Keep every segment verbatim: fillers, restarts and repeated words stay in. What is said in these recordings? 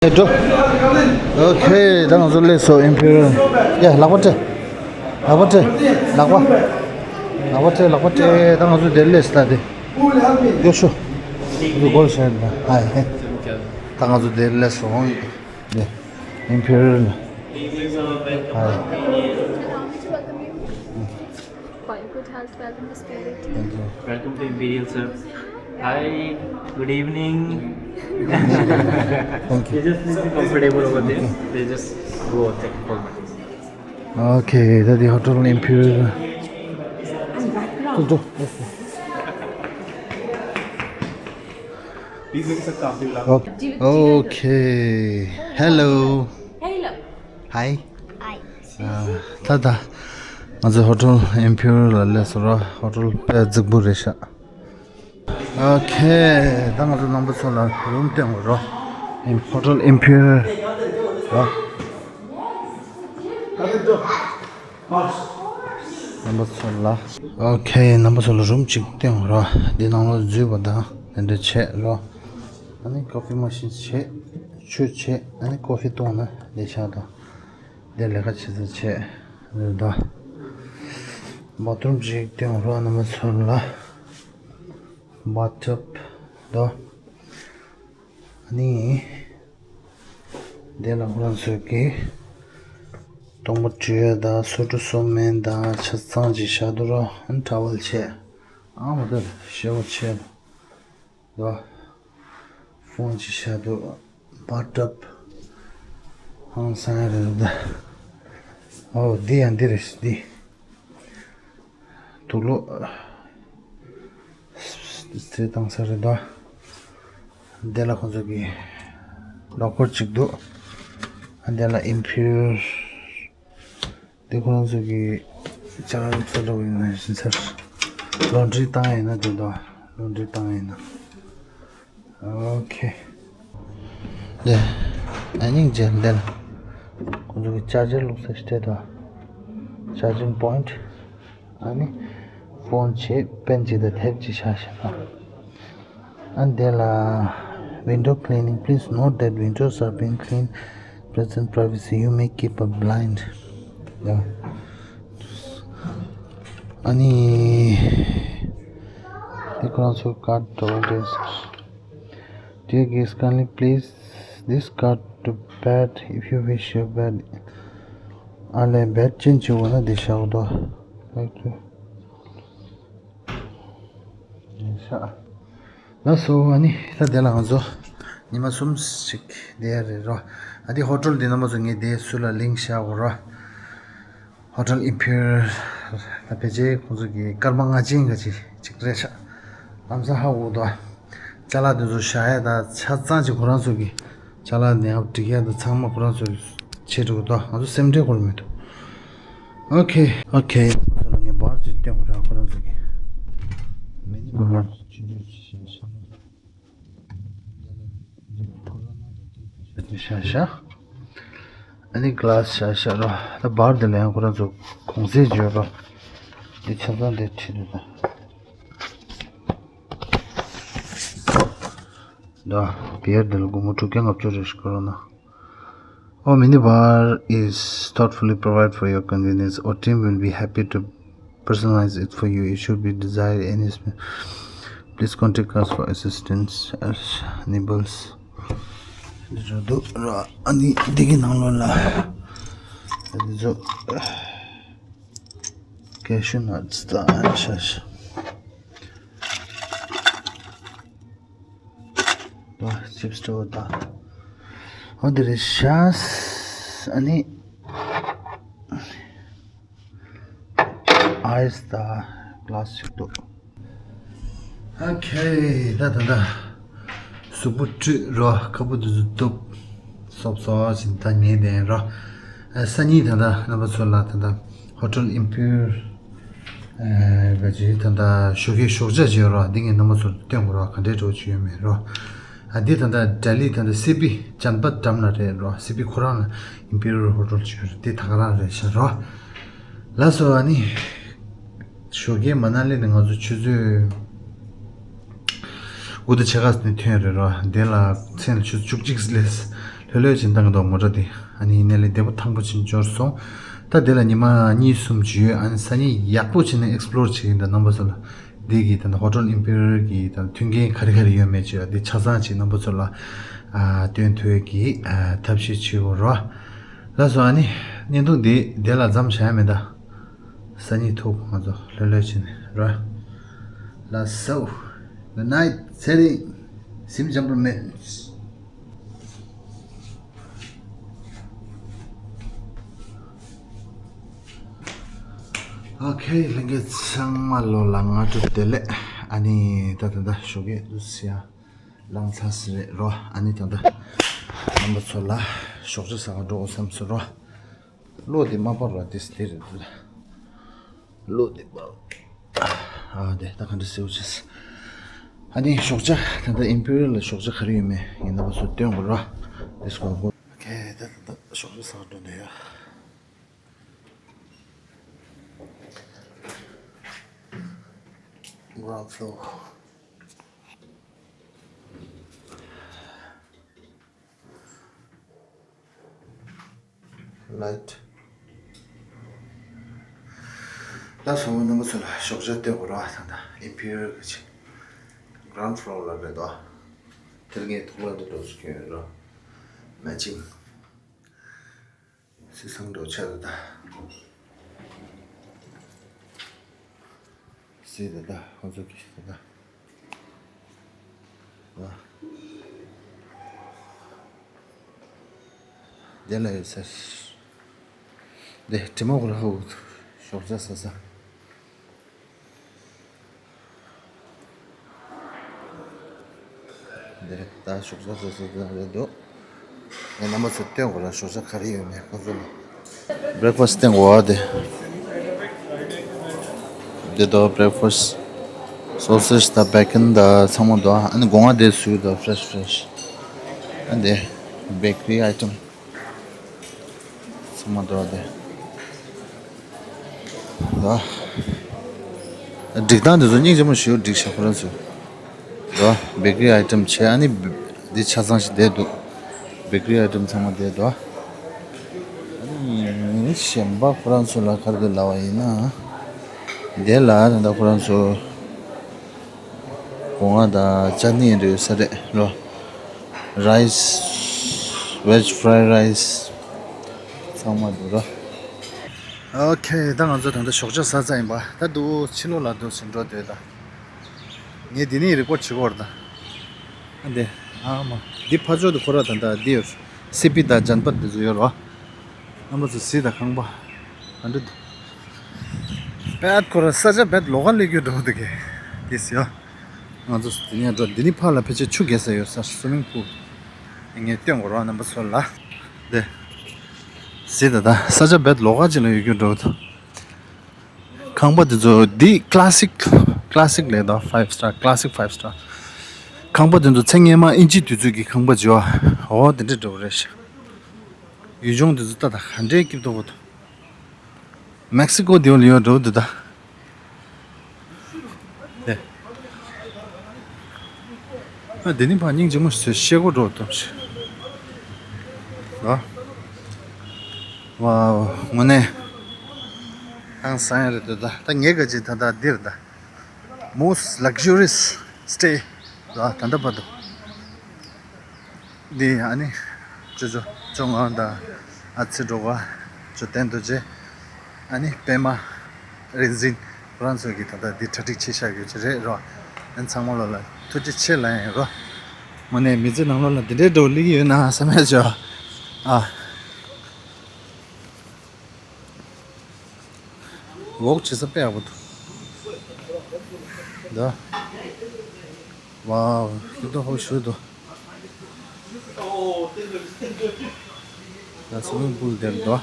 ཨེ་འགྲོ། ཨོ་ཁེ། ད་ང་ཚོ་སླེབས་སོང་ཨིམ་ཕི་རི་ཡལ། ཡ་ལག་པ་སྤྲད། ལག་པ་སྤྲད། ལག་པ། ལག་པ་སྤྲད། ལག་པ་སྤྲད། ད་ང་ཚོ་འདིར་སླེབས་སོང་ད་དེ། ཡོ་ཤོ། ང་ཚོ་སྒོར་བཞག་ཡིན་ད། ཧའི། ད་ང་ཚོ་འདིར་སླེབས་སོང་། འདི་ཨིམ་ཕི་རི་ཡལ། ཧའི། Thank you. Welcome to Imperial, sir. Hi, good evening. Thank you. They just need to be comfortable over there. They just go take a photo. Okay, that's the hotel Imperial. Okay. Okay. Hello. Hello. Hi. Hi. ད་ད། ང་ཚོ་ཧོ་ཊེལ་ཨིམ་ཕི་རི་ཡལ་ལ་སླེབས་སོང་ར། ཧོ་ཊེལ་དཔེ་རྫིག་པོ་རེད་ཤག་ཨོ་ཁེ། ད་ང་ཚོ་རྣམ་པ་ཚོ་ལ་རུམ་སྟོན་དགོས་ར། ཨིམ་ཧོ་ཊེལ་ཨིམ་ཕི་རི་ཡལ་ར། རྣམ་པ་ཚོ་ལ། ཨོ་ཁེ། རྣམ་པ་ཚོ་ལ་རུམ་གཅིག་སྟོན་དགོས་ར། འདི་ནང་ལ་འཛུལ་བ་དང་དེ་འདྲ་བྱས་ར། ཨ་ནི་ཀོ་ཕི་མ་ཤིན་བྱས། ཆུ་བྱས། ཨ་ནི་ཀོ་ཕི་བཏུང་ན་ལས་ཤག་དང་། འདི་ལས་ཀ་བྱེད་ས་བྱས་རེད་ད། བཱ་ཐི་རུམ་ཅིག་སྟོན་རོགས་རྣམ་པ་ཚོ་ལ། བཱ་ཐི་ཊབ་དང་། ཨ་ནི། འདི་ལ་ཁོ་རང་ཚོས་ཀྱི། སྟོང་པ་བཀྲུ་ཡས་དང་སོ་བཀྲུ་སོ་སྨན་དང་ཆ་ཚང་ཅིག་བཞག་འདུག་རོགས། ཨ་ནི་ཊ་ཝལ་བྱས། ཨ་མ་ད་ཤེ་ཝར་བྱས། ལོ། ཕོན་ཅིག་བཞག་འདུག་བཱ་ཐི་ཊབ། ཧང་སང་རེད་ད། ཨོ་འདི་ཡང་འདི་རེད་འདི། དུག་ལོག་རྩེ་བཏང་ས་རེད་ད། འདི་ལ་ཁོང་ཚོ་གི་ལོ་ཀར་ཅིག་འདུག་འདི་ལ་ཨིམ་ཕི་རི་ཡལ། དེ་ཁོ་རང་ཚོ་གི་ཅ་ལག་ཚོ་འདྲ་བོ་ཡིན་ན་ཡིན་ཚར། ལོན་ཌི་རི་བཏང་ཡིན་ན་དེ་འདུག་ལོན་ཌི་རི་བཏང་ཡིན་ན། ཨོ་ཁེ། ལེ། ཨ་ནི་རྗེས་འདི་ལ། ཁོ་ཚོ་གི་ཅར་ཇར་བླུགས་ས་ཞིག་སྤྲད་དོ། ཅར་ཇིང་པོ་ཡིན་ཊི། ཨ་ནི། ཕོན་བྱས་པེན་གཅིག་དང་དེབ་གཅིག་བཞག་བཞག་ཨ་འདི་ལ། Window cleaning. Please note that windows are being cleaned. Present privacy. You may keep a blind. Yeah. ཨ་ནི། འདི་ཁོ་རང་ཚོའི་ཀཱཌ་འདྲ་བོ་འདྲ་ཟེར། Dear guest, kindly place this card to bed if you wish your bed. ཨ་ལས་བེད་ཅན་བྱེད་འོ་ན་འདི་བཞག་འདུག་ལགས་སོ། ཨ་ནི་ད་དེ་ལ་ང་ཚོ་ཉི་མ་གསུམ་ཞིག་བསྡད་ཡ་རེད་རོ། ཨ་འདི་ཧོ་ཊེལ་འདི་རྣམ་པ་ཚོ་ངས་དེ་སུ་ལ་ལིང་ཤེར་འོ་རོ། ཧོ་ཊེལ་ཨིམ་ཕི་རི་ཡལ་ད་ཕལ་ཆེར་ཁོང་ཚོ་གི་སྐར་མ་ལྔ་ཅན་ག་ཅིག་ཅིག་རེད་ཤག་ལམ་སང་ཧ་གོ་འདུག་ཅ་ལག་དེ་ཚོ་བཞག་ཡ་ད་ཆ་ཚང་ཅིག་ཁོ་རང་ཚོ་གི་ཅ་ལག་ནས་ཨབ་སྒྲིག་ཡ་ད་ཚང་མ་ཁོ་རང་ཚོ་གི་བྱེད་འགྲོ་གི་འདུག་ང་ཚོ་སེམས་ཁྲལ་ཁོར་མི་འདུག་ཨོ་ཁེ། ཨོ་ཁེ། ཁོ་ཚོ་ལ་ངས་བར་ཅིག་སྟོན་དགོས་ར། ཁོ་རང་ཚོ་གི་མི་ནི་བར་ཅིག་སྟོན་དགོས་ཤེས་བྱ། ཤ་ཤ། ཨ་ནི་གླ་སི་ཤ་ཤ་རོ། ད་བར་དེ་ལ་ཡང་ཁོ་རང་ཚོ་གོང་ཚད་བརྗོད་པ། འདི་ཆ་ཚང་དེ་ཁྲིད་འདུག་ད། ད་བེར་དེ་ལ་སྒོར་མོ་དྲུག་བརྒྱ་ལྔ་བཅུ་རེ་ཞིག་ཁོ་རང་ན། Oh, minibar is thoughtfully provided for your convenience. Our team will be happy to personalize it for you. It should be desired any sp- Please contact us for assistance as nibbles. རོ་དུ་ར་ཨ་ནི་འདི་གི་ནང་ལོགས་ལ་འདི་ཚོ་cashew nuts དང་ཨ་ཤ་ཤ། ཨ་ཅིབ་སི་འདྲ་བོ་དང་། ཨོ་འདི་རེད་ཤག་ཨ་ནི། ཨའི་སི་དང་གླ་སི་ཞིག་འདུག་ཨོ་ཁེ། ད་ད་ད། གཟུགས་པོ་བཀྲུས་རོ། ཁ་སྤུ་དེ་ཚོ་གཏུབ། སོབ་སོབ་ཞིག་ད་ཉལ་བསྡད་རོ། ཨ་སང་ཉིན་ད་ད་རྣམ་པ་ཚོ་ལ་ད་ད་ཧོ་ཊེལ་ཨིམ་ཕི་རི་ཡལ་ག་ཅིག་ད་ད་ཞོགས་ཀས་ཞོགས་ཇ་བྱེད་རོ། འདི་ངས་རྣམ་པ་ཚོར་སྟོན་དགོས་རོ། ག་འདྲའི་འགྲོ་བྱེད་ཡོད་མེད་རོ། ཨ་འདི་ད་ལྟ་ལྡི་ལི་ད་ལྟ་སི་པི་ཅམ་པ་ཊམ་ལ་རེད་རོ། སི་པི་ཁོ་རང་ལ་ཨིམ་པི་རི་ཡལ་ཧོ་ཊེལ་ཅིག་ཡོད་རེད། འདི་ད་ག་རང་རེད་ཤག་རོ། ལགས་སོ། ཨ་ནི་ཞོགས་ཀས་མ་ན་ལི་ནས་ང་ཚོ་ཆུ་ཚོད་དགུ་དང་ཕྱེད་ཀ་ནས་ཐོན་རེད་རོ། འདི་ལ་མཚན་ལ་ཆུ་ཚོད་བཅུ་གཅིག་སླེབས། ལྷོད་ལྷོད་ཅིག་བཏང་གི་འདུག་མོ་ཊ་དེ། ཨ་ནི་ཡིན་ནའི་ལས་བདེ་པོ་ཐང་པོ་ཅིག་འབྱོར་སོང་། ད་དེ་ལ་ཉི་མ་གཉིས་གསུམ་ཅིག་ཡོད། ཨ་ནི་སང་ཉིན་ཡག་པོ་བྱས་ནས་ཨེགས་པི་ལོར་བྱེད་ཀྱི་ཡིན། ད་རྣམ་པ་ཚོ་ལ་འདི་གི་ད་ལྟ་ཧོ་ཊེལ་ཨིམ་པི་རི་ཡལ་གྱི་ད་མཐུན་རྐྱེན་ག་རེ་ག་རེ་ཡོད་མེད་ཅིག་འདི་ཆ་ཚང་ཅིག་རྣམ་པ་ཚོ་ལ་ཨ་སྟོན་ཐུབ་ཀྱི་ཨ་ཐབས་ཤེས་བྱེད་དགོས་རོ། ལགས་སོ། ཨ་ནི་བརྙན་ཐུང་འདི་དེ་ལ་མཚམས་བཞག་ཡ་མེད་ད། སང་ཉིན་ཐུག་ང་ཚོ་ལྷོད་ལྷོད་བྱས་ནས་རོ། ལགས་སོ། Good night ཚེ་རིང་། སེམས་ཅན་པོ་མེད། ཨོ་ཁེ། ལྷན་རྒྱས་ཚང་མ་ལོ་ལ་སྔ་དྲོ་བདེ་ལེགས། ཨ་ནི་ད་ད་ད་ཞོགས་ཀས་འདུག་སེ་ཡ་ལངས་ཚར་སེ་རེད་རོ། ཨ་ནི་ད་ད་རྣམ་པ་ཚོ་ལ་ཞོགས་ཇ་ཟ་ག་འགྲོ་དགོས་བསམ་སོང་རོ། གློག་དེ་མ་སྤར་བ་དེ་དེ་རེད་འདུག་གློག་དེ་སྤར། ཨ་དེ་ད་ག་འདྲ་སེའུ་ཆེས། ཨ་ནི་ཞོགས་ཇ་ད་ལྟ་ཨིམ་པི་རི་ཡལ་ལ་ཞོགས་ཇ་ག་རེ་ཡོད་མེད་ངས་རྣམ་པ་ཚོ་སྟོན་དགོས་ར། དེ་སྐོར་གོ། ཁེ་ད་ད་ད་ཞོགས་ཇ་ཟ་འགྲོ་འདོད་ཡ། Ground floor. Light. ལགས་སོ། རྣམ་པ་ཚོ་ལ་ཞོགས་ཇ་སྟོན་དགོས་ར། ད་ད་ཨིམ་པི་རི་ཡལ་གྱི་གི་གྷ་རའུན་ཌི་ཕི་ལོར་ལ་རེད་དོ། དེར་ངས་ཐོག་ལ་འདི་འགྲོ་སུ་ཁྱོད་རོ། མེ་ཅིང་། སི་སང་འགྲོ་ཆ་རེད་ད། སི་ད་ད་ཁོང་ཚོ་གི་ད་ད། ཨ། དེ་ལ་ཡོད་ཟེར། དེ་དྲི་མ་ཁོ་ར་ཧོ། ཞོགས་ཇ་ཟ་ས། འདིར་ད་ཞོགས་ཇ་ཟ་ས་དེ་རེད་འདུག་ངས་རྣམ་པ་ཚོ་སྟོན་དགོས་ར། ཞོགས་ཇ་ག་རེ་ཡོད་མེད་ཁོ་ཚོ་ལ། བྷི་རེག་ཕ་སི་སྟོན་དགོས་ཨ་དེ། འདི་དོ་བྷི་རེག་ཕ་སི། སོ་སེ་ཇི་དང་བེ་ཀོན་དང་ཚང་མ་འདུག་ཨ་ནི་སྒོ་ང་དེ་སུས་དང་ཕི་རེ་ཤི་ཕི་རེ་ཤི། ཨ་འདི་བེ་ཀ་རི་ཨའི་ཊེམ། ཚང་མ་འདུག་སྟེ། འདུག་སྒྲིག་སྟངས་དེ་ཚོ་སྙིང་རྗེ་མོ་ཞེ་པོ་སྒྲིག་བཞག་ཁོ་རང་ཚོས། འདུག་བེ་ཀ་རི་ཨའི་ཊེམ་བྱས། ཨ་ནི་འདི་ཆ་ཚང་ཞིག་བསྡད་འདུག་བེ་ཀ་རི་ཨའི་ཊེམ་ཚང་མ་བསྡད་འདུག་ཨ་ནི་གཞན་པ་ཁོ་རང་ཚོ་ལ་ག་རེ་འདུག་ལབ་པ་ཡིན་ན། འདི་ལ་ད་ལྟ་ཁོ་རང་ཚོ། སྒོ་ང་དང་ཅ་ནི་འདྲ་ཡོད་ས་རེད་རོ། རའི་སི། ཝེཇ་ཕ་རའི་རའི་སི། ཚང་མ་འདུག་རོ། ཨོ་ཁེ། ད་ང་ཚོ་ད་ལྟ་ཞོགས་ཇ་ཟ་ཚར་ཡིན་པ། ད་འདུག་ཕྱི་ལོགས་ལ་འདུག་སེ་འགྲོ་འདོད་ད། ངས་འདི་ནས་རི་ཀོཌ་བྱེད་ཀྱི་ཡོད་རེད་ད། ཨ་འདི། ཨ་མ། འདི་ཕར་ཕྱོགས་དེ་ཁོ་ར་ད་ལྟ་འདི་ཡོད། སི་པི་དང་ཇན་པད་འདི་ཚོ་ཡོད་རོ། རྣམ་པ་ཚོ་གཟིགས་དང་། ཁང་པ་ག་འདྲ་འདུག་བེད་ཁོ་ར་ས་ཆ་བེད་ལོགས་ཀ་སླེབས་རྒྱུ་འགྲོ་འདུག་གས། དེ་སི་ཡ། ང་ཚོ་དེ་ནས་འགྲོ། འདི་ནི་ཕར་ལ་ཕལ་ཆེར་ཆུ་རྒྱག་ས་ཡོད་ས། སུ་མིང་པུལ། ངས་སྟོན་དགོས་རོགས་རྣམ་པ་ཚོ་ལ། དེ་སི་ད་ད་ས་ཆ་བེད་ལོགས་ཀ་ཅིག་ལ་ཡོད་རྒྱུ་འགྲོ་འདུག་ཁང་པ་དེ་ཚོ་འདི་ཀ་ལ་སིག་ཀ་ལ་སིག་ལས་ད། ཕའིབ་སི་ཊར། ཀ་ལ་སིག་ཕའིབ་སི་ཊར། ཁང་པ་དེ་ཚོ་ཚེ་སྔོན་མ་ཨིན་ཇི་དུས་ཚོད་ཀྱི་ཁང་པ་བྱས་པ། འོ་དེ་འདྲ་འདྲ་པོ་རེད་ཤག་ཡུལ་ལྗོངས་དེ་ཚོ་ད་ད་ག་འདྲའི་སྐྱིད་པོ་འདུག་མེག་སི་ཀོ་དེ་བ་ལ་ཡོད་འགྲོ་འདུག་ད། དེ། ཨ་དེ་ནི་ཕ་སྙིང་རྗེ་མོ་ཞིག་ཤེལ་སྒོ་འགྲོ་འདུག་ཞིག་ཝའོ། དངོས་གནས་ཧང་སང་ཡ་རེད་འདུག་ད། ད་ངས་ག་ཅིག་ད་ད་འདིར་ད། Most luxurious stay. ད་ད་ལྟ་བར་དུ། འདི་ཨ་ནི་ཅོ་ཅོ་ཅོ་ང་དང་ཨ་ཙི་འགྲོ་བ་ཅོ་ཏན་རྡོ་རྗེ། ཨ་ནི་པད་མ་རིག་འཛིན། ཁོ་རང་ཚོ་གིས་ད་ལྟ་འདི་གྲ་སྒྲིག་བྱས་བཞག་ཡོད་ཀྱི་རེད་རོ། ཨ་ཚང་མ་ལོ་ལ་ཐུགས་རྗེ་ཆེ་ལབ་ཡིན་རོ། དངོས་གནས་མི་ཚེ་ནང་ལོགས་ལ་འདི་འདྲའི་འགྲོ་སླེབས་ཀྱི་ཡོད་ན་བསམ་ཡ་ཅིག་ཨ། ཝོག་བྱེད་ས་དཔེ་ཡག་པོ་འདུག་ད། ཝའོ། སྐྱིད་པོ་ཧོ་ཞུ་འདུག་ད་སུ་མིང་པུལ་དེར་འདུག་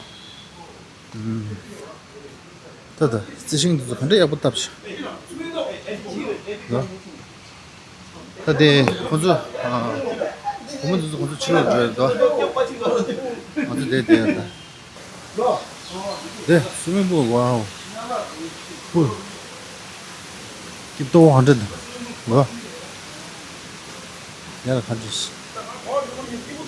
ད་ད་རྩི་ཤིང་འདི་ཚོ་ག་འདྲ་ཡག་པོ་བཏབ་ཤག་ད། ད་དེ་ཁོ་ཚོ་ཨ། བུ་མོ་འདི་ཚོ་ཁོ་ཚོ་ཕྱི་ལོགས་འགྲོ་ཡོད་དོ། ང་ཚོ་དེ་དེ་ཡོད་ད། དེ་སུ་མིང་པུལ། ཝའོ། པུལ། སྐྱིད་པོ་ཧ་འདྲ་འདུག་ལོ། ཡ་ལ་ཁ་འདྲ་ཞིག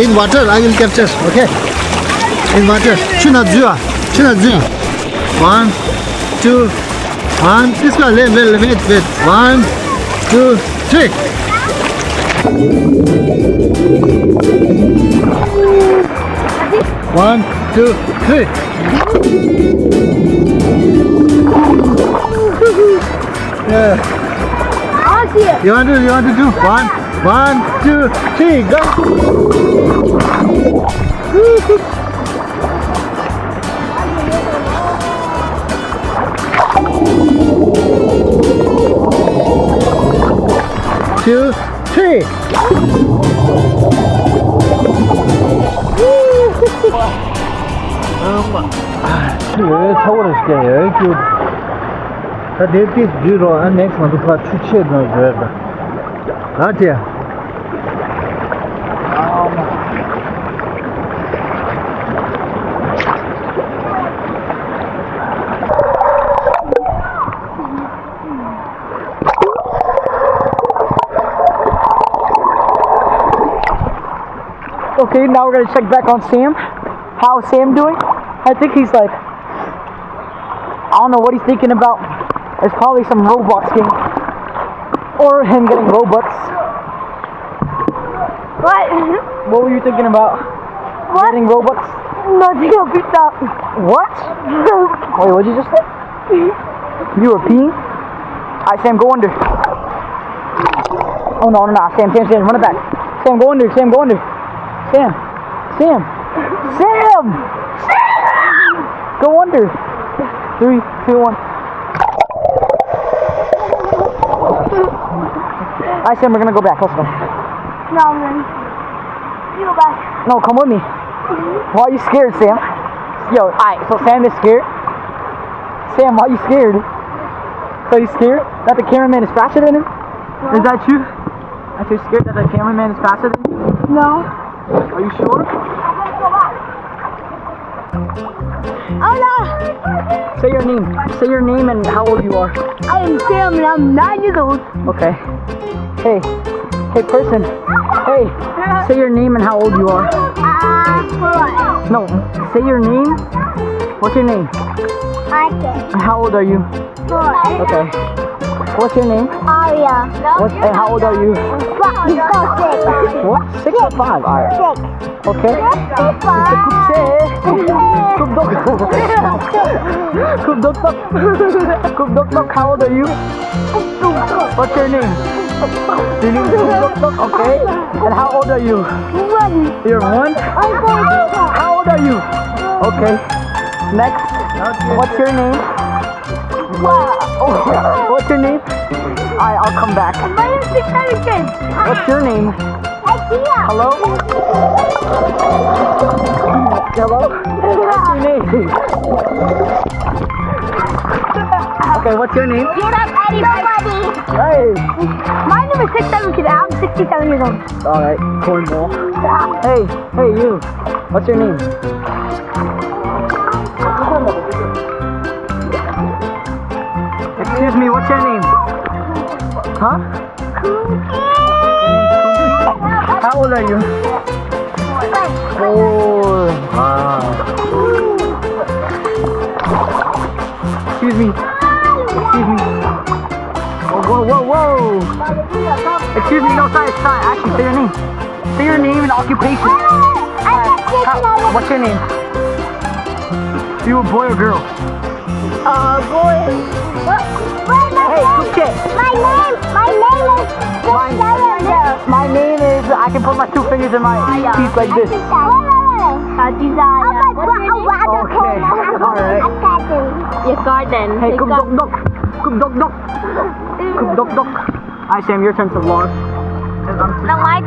In water, I will capture, okay? In water. ཆུ་ནང་འཛུལ་ཨ། ཆུ་ནང་འཛུལ། One, two, one. This one, wait, wait, wait, wait. One, two, three. One, two, three. Yeah. You want to, you want to do one, one, two, three, go. Two, three. ཆུ་ཡོད་ཚ་བོ་རེ་ཞིག་ཡོད་རྒྱུ། ད་དེ་ཏིས་བརྒྱུད་རོགས། ཨ་next one དུ་ཕར་ཆུ་ཆེ་ནང་བཟོས་ད། ཨ་ཅེ། Okay, now we're gonna check back on Sam. How's Sam doing? I think he's like, I don't know what he's thinking about. It's probably some Roblox game. Or him getting Robux. What? What were you thinking about? What? Getting Robux? Nothing, I'll be stopped. What? Wait, what'd you just say? You were peeing? Alright, Sam, go under. Oh no, no, no, Sam, Sam, Sam, run it back. Sam, go under, Sam, go under. Sam, Sam, Sam! Sam! Go under. Three, two, one. Alright, Sam, we're gonna go back. Let's go. No, man. You go back. No, come with me. Why are you scared, Sam? Yo, alright, so Sam is scared. Sam, why you scared? So you scared that the cameraman is faster than him? Is that true? That you're scared that the cameraman is faster than you? No. Are you sure? Hola! Say your name. Say your name and how old you are. I am Sam and I'm nine years old. Okay. Hey. Hey, person. Hey. Say your name and how old you are. Uh, four. No. Say your name. What's your name? Arthur. And how old are you? Four. Okay. What's your name? Aria. What, and how old are you? Five. Six. What? Six or five? Alright. Six. Okay. Six or five. Good job. Good job. How old are you? What's your name? Your name is Tuk Tuk, okay. And how old are you? One. You're one? I'm four. How old are you? Okay. Next. What's your name? Wow. Oh, what's your name? Alright, I'll come back. My name is Victoria. What's your name? Hello? Hello? What's your name? Okay, what's your name? You're not anybody. Hey. My name is six seven kid. I'm sixty-seven years old. Alright, cornball. Hey, hey, you. What's your name? Excuse me, what's your name? Huh? How old are you? Four. Wow. Excuse me. Excuse me. Whoa, whoa, whoa, whoa. Excuse me, no, sorry, sorry. Actually, say your name. Say your name and occupation. How, what's your name? You a boy or girl? Uh, boy. What? What? Hey, Kuche. My name, my name is Desire. My name is, I can put my two fingers in my teeth like this. Desire. Okay, all right. Your garden. Hey, Kup Dok Dok. Kup Dok Dok. Kup Dok Dok. Hi, Sam, your turn to vlog. No, my